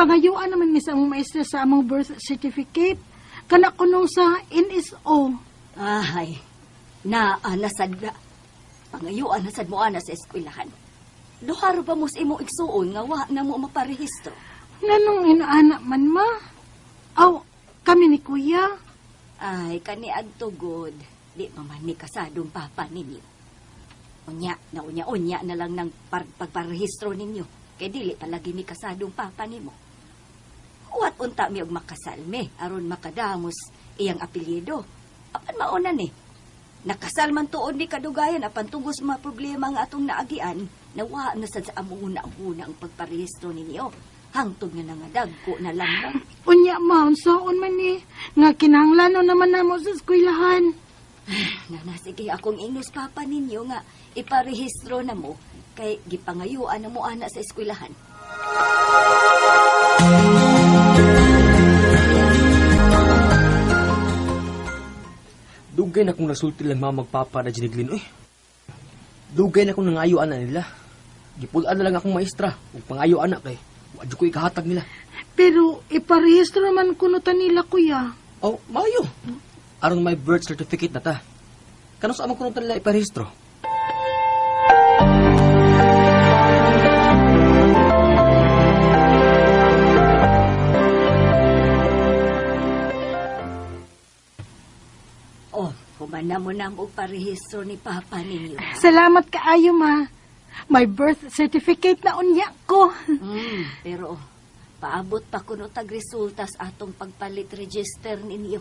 Gipangayuan naman mi sa among maestra sa among birth certificate. Kana kunong sa NSO. Ay, naa na sad na. Pangayuan na sad mo ana sa eskwelahan. Duha ra ba mo sa imong igsuon nga wa na mo maparehistro? Nganong inaana man, ma? Aw, kami ni kuya. Ay, kani adto gud. Di pa man ni kasadong papa ninyo. Unya, na unya-unya na lang ng pagparehistro ninyo. Kay dili palagi ni kasadong papa nimo. Huwat unta mi og makasal mi aron makadamos iyang apelyido. Apan mauna ni. Nakasal man tuod ni kadugayan apan tungos mga problema nga atong naagian, nawa na sad sa among una-una ang pagparehistro ninyo. Hangtod nga nangadagko na lang mo. Unya, ma, unsaon man ni? Nga kinahanglan naman namo sa eskwelahan. Nana, sige, akong ingnos papa ninyo nga iparehistro na mo kay gipangayuan na mo ana sa eskwelahan. Dugay na kong nasulti lang mga magpapa na Jiniglin, uy. Dugay na kong nangayo ana nila. Gipulaan na lang akong maestra ug pangayo ana kay wa jud ko ikahatag nila. Pero iparehistro naman kuno ta nila, kuya. Oh, maayo. Aron may birth certificate na ta. Kano sa among kuno ta nila iparehistro? Oh, human na mo na mo parehistro ni papa ninyo. Salamat kaayo, ma. May birth certificate na unya ko. Pero paabot pa kuno tag resulta sa atong pagpalit register ninyo.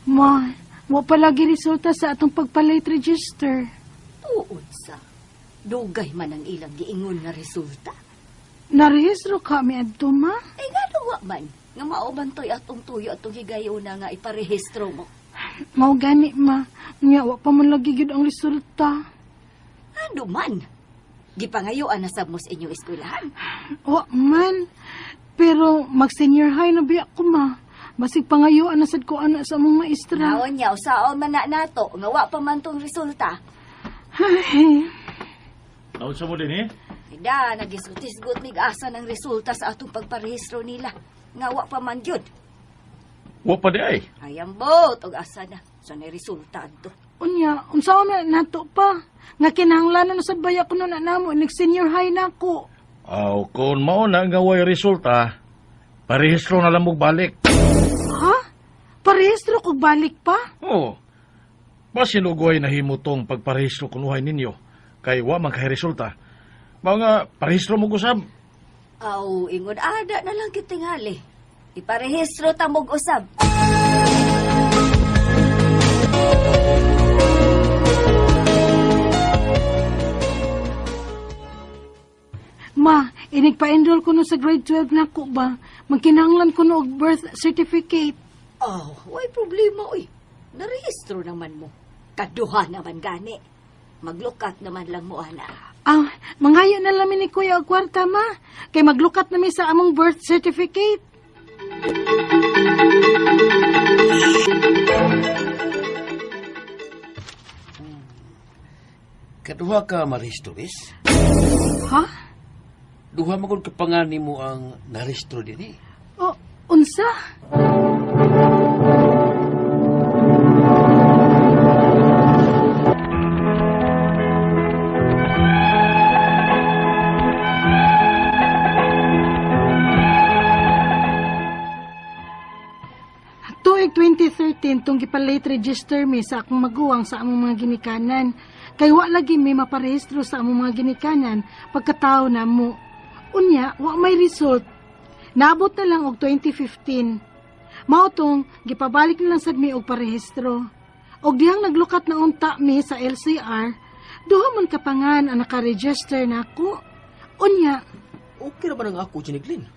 Ma, wa palagi resulta sa atong pagpalit register. Tuod sa dugay man ang ilang giingon nga resulta. Narehistro kami adto, ma. Ay nga wa man nga mao man to'y atong tuyo atong higayuna nga iparehistro mo. Mao gani, ma. Nya wa pa man lagi gyud ang resulta. Ano man? Gipangayuan na sab mo sa inyong eskwelahan. Wa man. Pero mag senior high na biya ko, ma. Basig pangayuan na sad ko ana sa among maestra. Naon niya usaon man na nato nga wa pa man tong resulta. Ay, Naunsa mo din eh? Ida, nagisgot-isgot mig asa ng resulta sa atong pagparehistro nila. Nga wa pa man gyud. Wa pa di ay. Ay, ambot og asa na sa ni resulta adto. Unya, unsaon man nato pa? Nga kinahanglan na sad baya ko na namo nag senior high na ko. Aw, kung mao na nga way resulta, parehistro na lang mo balik. Ha? Parehistro kog balik pa? Oo. Basin og way nahimo tong pagparehistro kunuhay ninyo kay wa man kay resulta. Mao nga parehistro mo gusab. Aw, ingon ada na lang kitingali. Iparehistro ta mog usab. Ma, inig pa-enroll ko no sa grade 12 na ko ba? Magkinahanglan ko no og birth certificate. Oh, way problema oy. Narehistro naman mo. Kaduha naman gani. Maglukat naman lang mo ana. Ah, mangayo na lang mi ni Kuya og kwarta, ma. Kay maglukat na mi sa among birth certificate. Kaduha ka marehistro, bes? Ha? Duha man gud ka pangani mo ang narehistro dinhi. O, unsa? Tuig 2013 tong gipa-late register mi sa akong maguwang sa among mga ginikanan. Kay wa lagi mi maparehistro sa among mga ginikanan pagkatao namo. Unya, wa may result. Naabot na lang og 2015. Mao tong gipabalik na lang sad mi og parehistro. Og dihang naglukat na unta mi sa LCR, duha man kapangan ang nakaregister nako. Unya, Okay ra ba nang ako, Jiniglin?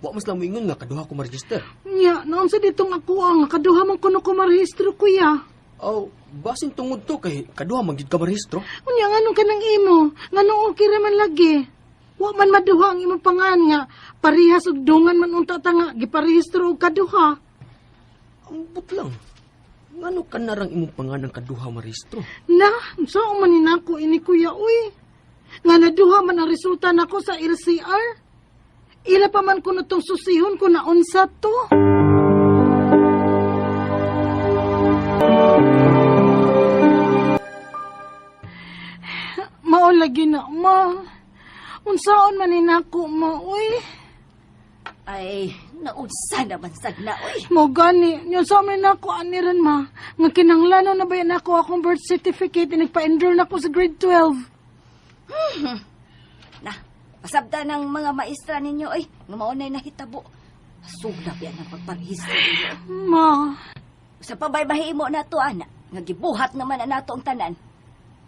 Wa mas lang moingon nga kaduha ko ma-register. Nya, naunsa ditong ako ang kaduha man kuno ko marehistro, kuya. Aw, basin tungod to kay kaduha man gid ka marehistro. Unya, nganong kanang imo? Nganong okay ra man lagi? Wa man maduha ang imong pangan nga parehas og dungan man unta ta nga giparehistro og kaduha. Ambot lang. Ngano ka narang imong panganang kaduha marehistro? Na, so man ni nako ini kuya uy. Nga naduha man ang resulta nako sa LCR. Ila pa man kuno tong susihon ko na unsa to. Mao lagi na, ma. Unsaon man ni nako, ma, uy. Ay, naunsa naman sad na, uy. Mo gani, yun sa amin nako aniran ma. Nga kinanglano na ba yan ako akong birth certificate, nagpa-enroll na ko sa grade 12. Na, pasabta ng mga maestra ninyo, ay, nga maunay nahitabo. Sugna yan ang pagparehistro ninyo. Ma, Sa pabay mahimo na to, ana, nga gibuhat naman na nato ang tanan.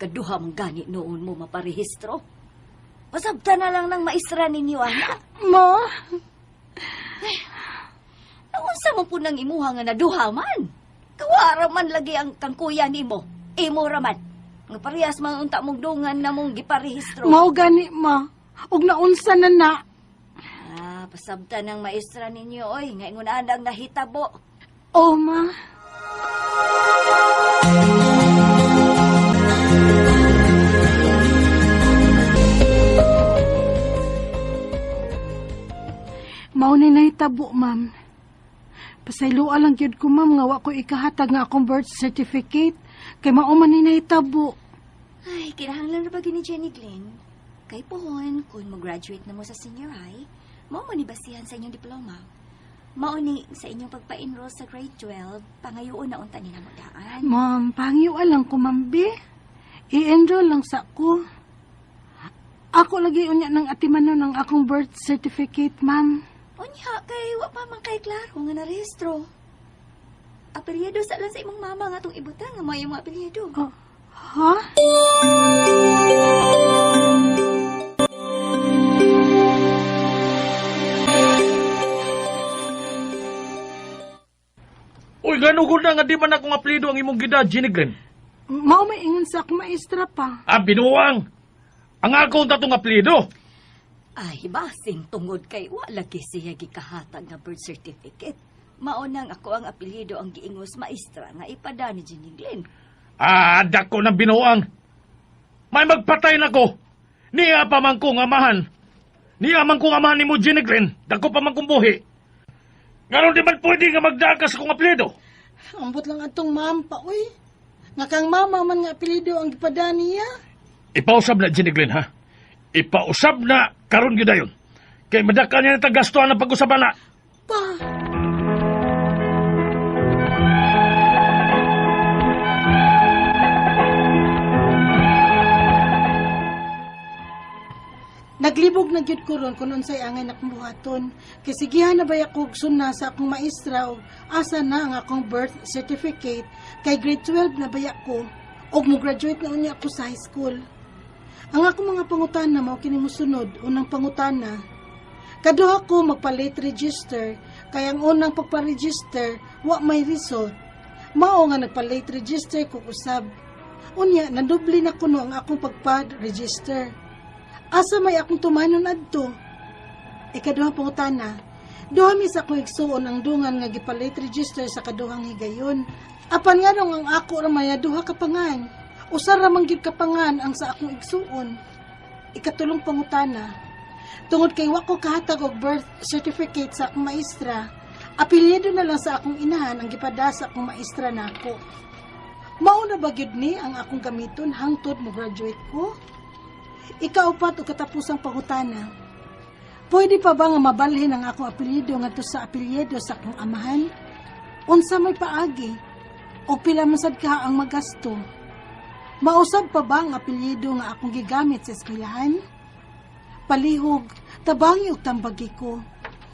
Kaduha mong gani noon mo maparehistro. Pasabta na lang ng maestra ninyo, ana. ma, Naunsa mo po nang imuha nga naduha man. Kawara man lagi ang kangkuya nimo. Imo raman. Nga parehas man unta mong dungan na mong giparehistro. mao gani ma. Ug naunsa na na. Ah, pasabta ng maestra ninyo, oy, nga ingon ang nahitabo. Oh, ma. Mao ni nahitabo, ma'am. Pasayloa lang gyud ko, ma'am, nga wa ko ikahatag nga akong birth certificate. Kay mao man ni nahitabo. Ay, kinahanglan ra ba gini Jenny Glenn? Kay pohon, kung mo-graduate na mo sa senior high, mao mo ni basihan sa inyong diploma. Mao ni sa inyong pagpa-enroll sa grade 12, pangayoon na unta ni namo daan. Ma'am, pangyo lang ko, ma'am, be. I-enroll lang sa ko. Ako lagi unya ng atimanon ang akong birth certificate, ma'am. Unya, kay wa pa man kay klaro nga narehistro. Apelyido sa lang sa imong mama nga atong ibutang nga mao imong apelyido. Oh, ha? Uy, gano gud na nga di man akong apelyido ang imong gida, Jenny Glenn. Mao may ingon sa akong maestra pa. Ah, binuang. Ang akong tatong apelyido. Ay, basing tungod kay wa lagi siya gikahatag nga birth certificate. Mao nang ako ang apelyido ang giingos maestra nga ipada ni Jenny Glenn. Ah, dako ng binuang. May magpatay na ko. Niya pa man kong amahan. Niya man kong amahan ni mo, Jenny Glenn. Dako pa man kong buhi. Ngayon di man pwede nga magdakas akong apelyido. Ambot lang atong ma'am pa, uy. Nga kang mama man nga apelyido ang gipada niya. Ipausab na, Jenny Glenn, ha? Ipausab na karon gyud dayon. Kay madaka niya na tagastuhan ang pag-usaban na. Pa. Naglibog na gyud ko ron kung unsay angay na akong buhaton. Kay sigihan na baya ko og suna sa akong maestra og asa na ang akong birth certificate kay grade 12 na baya ko og mo-graduate na unya ako sa high school. Ang akong mga pangutana mao kini mosunod, unang pangutana. Kaduha ko magpa-late register kay ang unang pagpa-register wa may result. Mao nga nagpa-late register ko usab. Unya nadubli na kuno ang akong pagpa-register. Asa may akong tumanon adto? Ikaduhang pangutana. Duha mi sa akong igsuon ang dungan nga gipa-late register sa kaduhang higayon. Apan nganong ang ako ra maya duha ka pangan. Usa ra man gyud ka pangan ang sa akong igsuon. Ikatulong pangutana. Tungod kay wa ko kahatag og birth certificate sa akong maestra, apelyido na lang sa akong inahan ang gipada sa akong maestra nako. Mao na ba gyud ni ang akong gamiton hangtod mo graduate ko? Ikaupat o katapusang pangutana. Pwede pa ba nga mabalhin ang akong apelyido ngadto sa apelyido sa akong amahan? Unsa may paagi? O pila man sad ka ang magasto? Mausab pa ba ang apelyido nga akong gigamit sa eskwelahan? Palihog, tabangi og tambagi ko.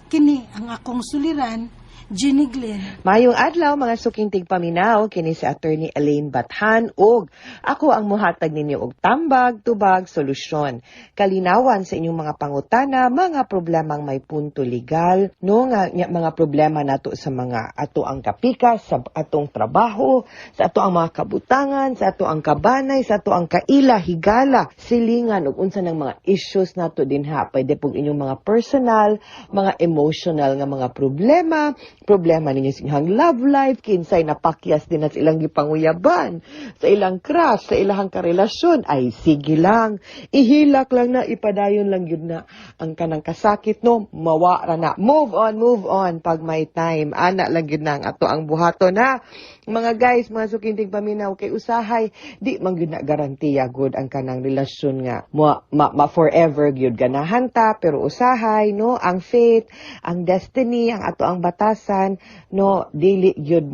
Kini ang akong suliran, Jenny Glenn. Mayong adlaw mga suking tigpaminaw kini si Attorney Elaine Bathan ug ako ang muhatag ninyo og tambag, tubag, solusyon. Kalinawan sa inyong mga pangutana, mga problemang may punto legal, no nga nya, mga problema nato sa mga ato ang kapikas, sa atong trabaho, sa ato ang mga kabutangan, sa ato ang kabanay, sa ato ang kaila, higala, silingan ug unsa ng mga issues nato dinha. Pwede pug inyong mga personal, mga emotional nga mga problema. Problema ninyo sa inyong love life, kinsay napakyas din na sa ilang gipanguyaban, sa ilang crush, sa ilang karelasyon, ay sige lang, ihilak lang na, ipadayon lang yun na ang kanang kasakit, no, mawa ra na. Move on, pag may time. Ana lang yun na ang ato ang buhaton, ha? Mga guys, mga suking tigpaminaw, kay usahay, di man gyud na garantiya good ang kanang relasyon nga mo ma forever gyud ganahan ta, pero usahay, no, ang fate, ang destiny, ang ato ang batasan, no, dili gyud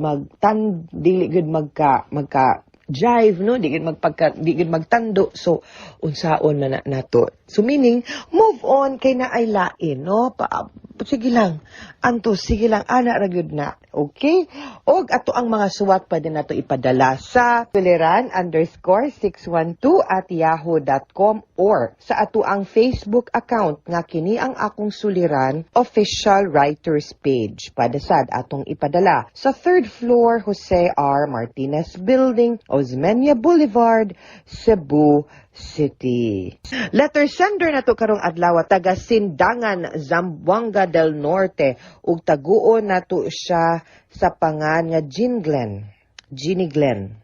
magka magka jive, no, di gyud magtando. So unsaon man na nato? So meaning, move on kay naay lain, no? Pa, sige lang anto, sige lang, ana ra gyud na. Okay, og ato ang mga suwat pwede nato ipadala sa suliran_612@yahoo.com or sa ato ang Facebook account nga kini ang Akong Suliran Official Writers Page. Pwede sad atong ipadala sa third floor, Jose R. Martinez Building, Osmeña Boulevard, Cebu City. Letter sender na to karong adlaw, taga Sindangan, Zamboanga del Norte, ug taguon nato siya sa pangan nga Jean Glenn. Jeannie Glenn.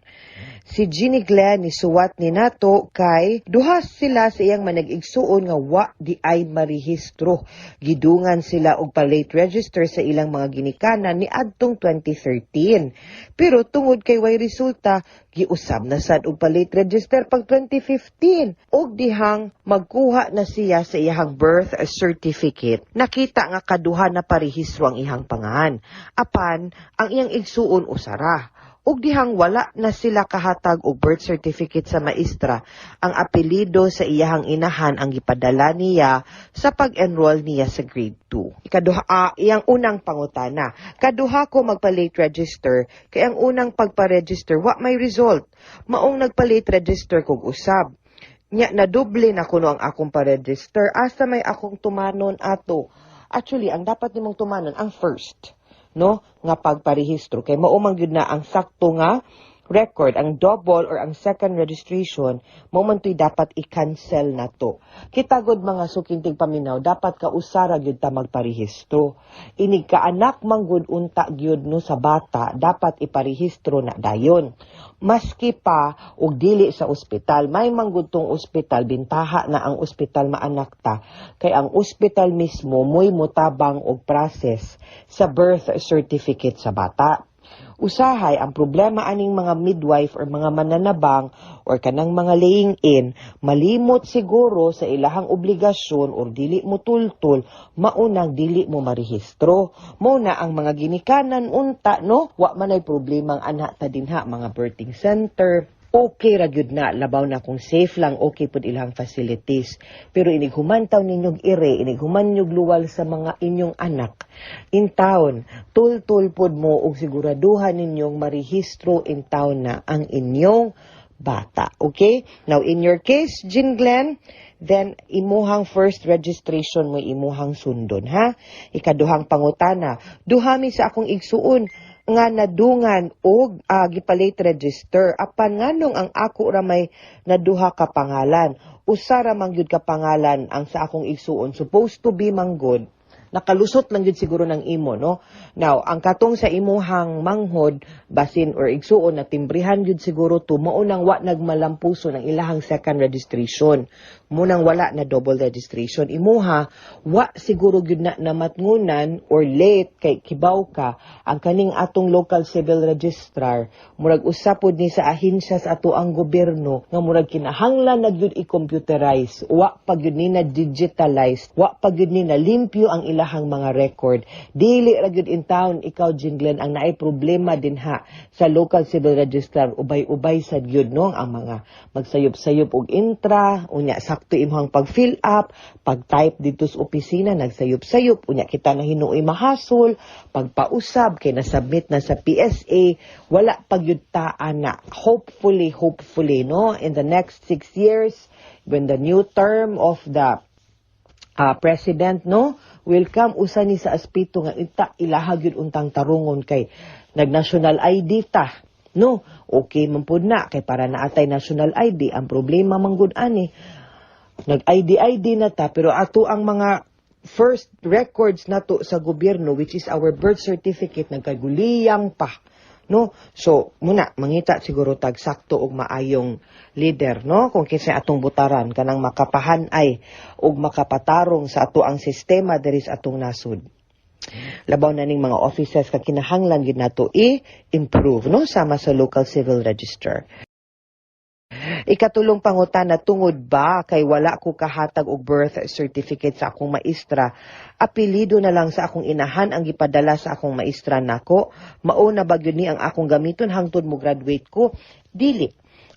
Si Jeannie Glenn ni suwat ni nato kay duha sila sa iyang manag-igsuon nga wa di ay marehistro. Gidungan sila og pa-late register sa ilang mga ginikanan ni adtong 2013. Pero tungod kay way resulta, giusab na sad og pa-late register pag 2015. Og dihang magkuha na siya sa iyang birth certificate, nakita nga kaduha na parehistro ang iyang pangan. Apan ang iyang igsuon usara. Ug dihang wala na sila kahatag og birth certificate sa maestra, ang apelyido sa iyahang inahan ang gipadala niya sa pag-enroll niya sa grade 2. Ikaduha, iyang unang pangutana. Kaduha ko magpa-late register, kay ang unang pagpa-register wa may result. Maong nagpa-late register kog usab. Nya nadoble na kuno ang akong pa-register, asa may akong tumanon ato? Actually, ang dapat nimong tumanon ang first, no, nga pagparehistro kay mao man gyud na ang sakto nga record. Ang double or ang second registration, mao man to'y dapat i-cancel na to. Kita gud, mga suking tigpaminaw, dapat ka usara gyud ta magparehistro. Inig kaanak man gud unta gyud, no, sa bata, dapat iparehistro na dayon maski pa og dili sa ospital. May man gud tong ospital, bintaha na ang ospital maanak ta kay ang ospital mismo mo'y mutabang og process sa birth certificate sa bata. Usahay, ang problema aning mga midwife or mga mananabang or kanang mga laying in, malimot siguro sa ilahang obligasyon or dili mo tultul, maunang dili mo marehistro. Mo na ang mga ginikanan unta, no, wa man ay problemang ana ta dinha, mga birthing center, okay ra gyud na, labaw na kung safe lang, okay pud ilang facilities. Pero inig humantaw ninyong ire, inig human ninyong luwal sa mga inyong anak in town, tul-tul pud mo og siguraduhan ninyong marehistro in town na ang inyong bata. Okay? Now, in your case, Jean Glenn, then imuhang first registration mo imuhang sundon, ha? Ikaduhang pangutana, duha mi sa akong igsuon nga nadungan og gipalate register, apan nganong ang ako ra may naduha ka pangalan? Usa ra man gyud ka pangalan ang sa akong igsuon. Supposed to be man gud, nakalusot lang gyud siguro ng imo, no? Now, ang katong sa imuhang manghod basin or igsuon na timbrihan gyud siguro to, mao nang wa nagmalampuso ng ilahang second registration, munang wala na double registration. Imuha, wa siguro gyud na namatngunan or late kay kibaw ka ang kaning atong local civil registrar, murag usa pod ni sa ahensya sa ato ang gobyerno nga murag kinahanglan na gyud i-computerize. Wa pa gyud ni na digitalized, wa pa gyud ni na limpyo ang ilahang mga record. Dili ra gyud in town ikaw, Jean Glenn, ang naay problema dinha sa local civil registrar. Ubay-ubay sad gyud, no, ang mga magsayop-sayop og intra. Unya sakto imong pag-fill up, pag-type dito sa opisina, nagsayop-sayop. Unya kita na hinuoy mahasol pagpausab kay nasubmit na sa PSA, wala pa gyud ta ana. Hopefully, hopefully, no, in the next 6 years, when the new term of the president, no, will come, usa ni sa aspeto nga ita ilaha gyud untang tarungon kay nag-national ID ta, no? Okay man pud na kay para naatay national ID. Ang problema man gud ani, nag ID ID na ta, pero ato ang mga first records nato sa gobyerno, which is our birth certificate, nagkaguliyang pa, no? So muna mangita siguro tag sakto og maayong leader, no, kung kinsa atong butaran kanang makapahanay og makapatarong sa ato ang sistema diri sa atong nasod, labaw na ning mga offices ka kinahanglan gid nato i-improve, no, sama sa local civil register. Ikatulong pangutana, tungod ba kay wala ko kahatag og birth certificate sa akong maestra, apelyido na lang sa akong inahan ang gipadala sa akong maestra nako? Mao na ba gyud ni ang akong gamiton hangtod mo graduate ko? Dili.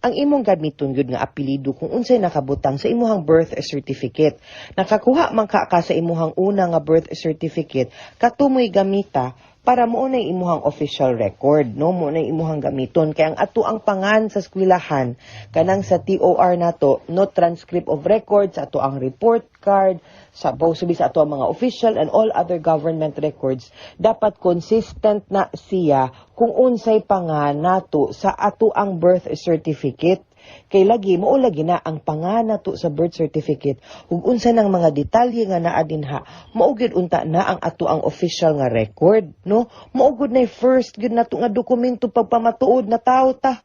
Ang imong gamiton gyud nga apelyido kung unsay nakabutang sa imuhang birth certificate. Nakakuha man ka sa imuhang una nga birth certificate, katumoy gamita para mo na imuhang official record, no? Mo na imuhang gamiton kay ang ato ang pangan sa eskwelahan, kanang sa TOR nato, no, transcript of records, ato ang report card, sa supposed sa ato ang mga official and all other government records, dapat consistent na siya kung unsay pangan nato sa ato ang birth certificate. Kay lagi mao lagi na ang pangan nato sa birth certificate ug unsa nang mga detalye nga naa dinha, mao gyud unta na ang ato ang official nga record, no? Mao gud nay first gyud nato nga dokumento pagpamatuod na tao ta.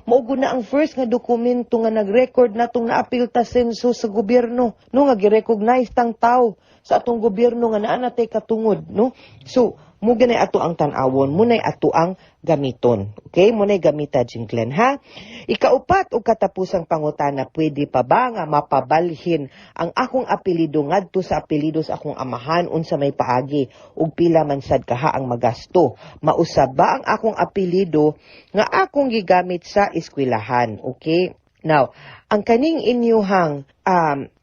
Mao gud na ang first nga dokumento nga nag-record natong naapil ta census sa gobyerno, no, nga gi-recognize tang tao sa atong gobyerno nga naa natay katungod, no? So mo ganay ato ang tan-awon, mo nay ato ang gamiton. Okay, mo nay gamita, Jinglen, ha. Ikaupat ug katapusang pangutana, pwede pa ba nga mapabalhin ang akong apelyido ngadto sa apelyido sa akong amahan, unsa may paagi ug pila man sad kaha ang magasto? Mausab ba ang akong apelyido nga akong gigamit sa eskwelahan? Okay? Now, ang kaning inyuhang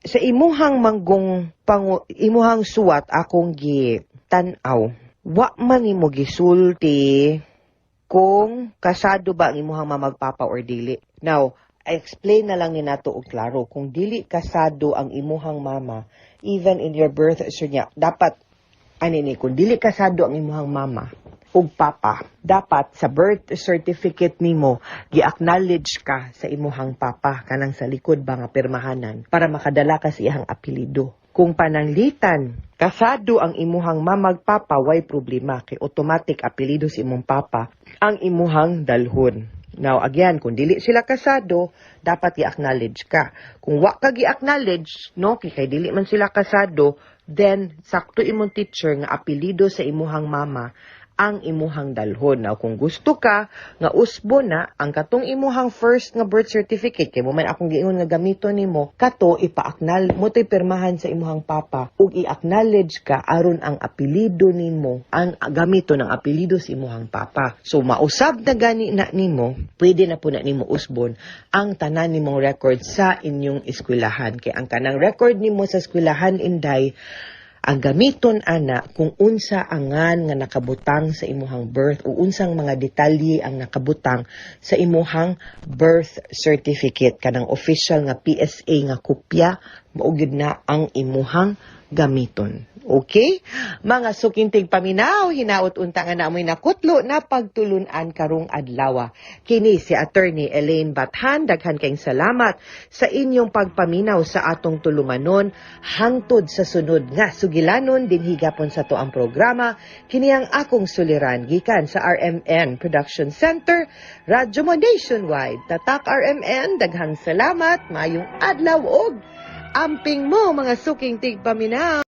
sa imuhang manggong pangu, imuhang suwat akong gi tan-aw, wa man nimo gisulti kung kasado ba ang imuhang mamagpapa or dili. Now, explain na lang ni nato og klaro. Kung dili kasado ang imuhang mama, even in your birth certificate, dapat ani ni, kung dili kasado ang imuhang mama ug papa, dapat sa birth certificate nimo gi-acknowledge ka sa imuhang papa, kanang sa likod ba nga pirmahanan, para makadala ka sa iyang apelyido. Kung pananglitan kasado ang imuhang mamag papa, way problema kay automatic apelyido sa imong papa ang imuhang dalhon. Now, again, kung dili sila kasado, dapat i-acknowledge ka. Kung wa ka gi-acknowledge, no, kay dili man sila kasado, then sakto imong teacher nga apelyido sa imuhang mama ang imuhang dalhon. Now, kung gusto ka nga usbo na ang katong imuhang first nga birth certificate, kay mo man akong giingon nga gamiton nimo, kato ipa-acknowledge mo to'y pirmahan sa imuhang papa ug i-acknowledge ka aron ang apelyido nimo ang gamiton ang apelyido sa imuhang papa. So mausab na gani na nimo, pwede na po na nimo usbon ang tanan nimong record sa inyong eskwelahan. Kay ang kanang record nimo sa eskwelahan, inday, ang gamiton ana kung unsa angan nga nakabutang sa imuhang birth o unsang mga detalye ang nakabutang sa imuhang birth certificate, kanang official nga PSA nga kopya, mao gyud na ang imuhang gamiton. Okay? Mga suking tigpaminaw, hinaot unta nga namoy nakutlo na pagtulunan karong adlaw. Kini si Attorney Elaine Bathan, daghan kayong salamat sa inyong pagpaminaw sa atong tulumanon hangtod sa sunod nga sugilanon dinhi gapon sa to ang programa. Kini ang akong suliran gikan sa RMN Production Center, Radyo Mo Nationwide. Tatak RMN, daghang salamat, maayong adlaw og amping mo, mga suking tigpaminaw.